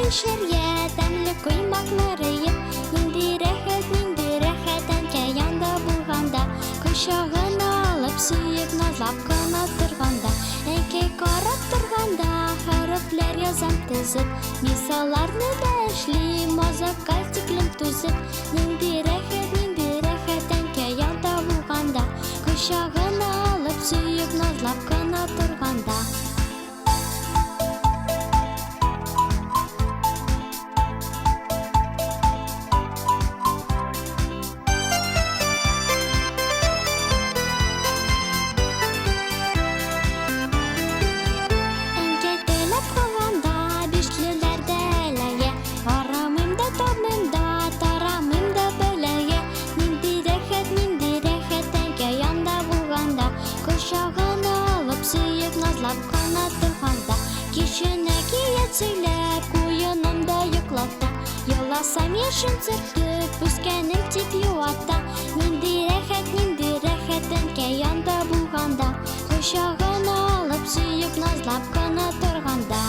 эчәргә, тәмле коймаклар өеп. Нинди рәхәт, нинди рәхәт әнкәй янда булганда, кочагына алып, сөеп, назлап кына торганда. Әнкәй карап торганда, хәрефләр язам тезеп, мисалларны да эшлим, азакка тиклем түзеп. Нинди рәхәт, нинди рәхәт әнкәй янда булганда, кочагына алып, сөеп, назлап кына торганда. Әнкәй теләп калганда, бишлеләрдә әләгә, Карамыйм да, табмыйм да, тарамыйм да бәлагә. Нинди рәхәт, нинди рәхәт әнкәй янда булганда, кочагына алып, сөеп, назлап кына торганда. Кичен әкият сөйләп, куенымда йоклата, Еласам яшен сөртеп, үскәнем дип юата. Нинди рәхәт, нинди рәхәт әнкәй янда булганда, кочагына алып, сөеп, назлап кына торганда.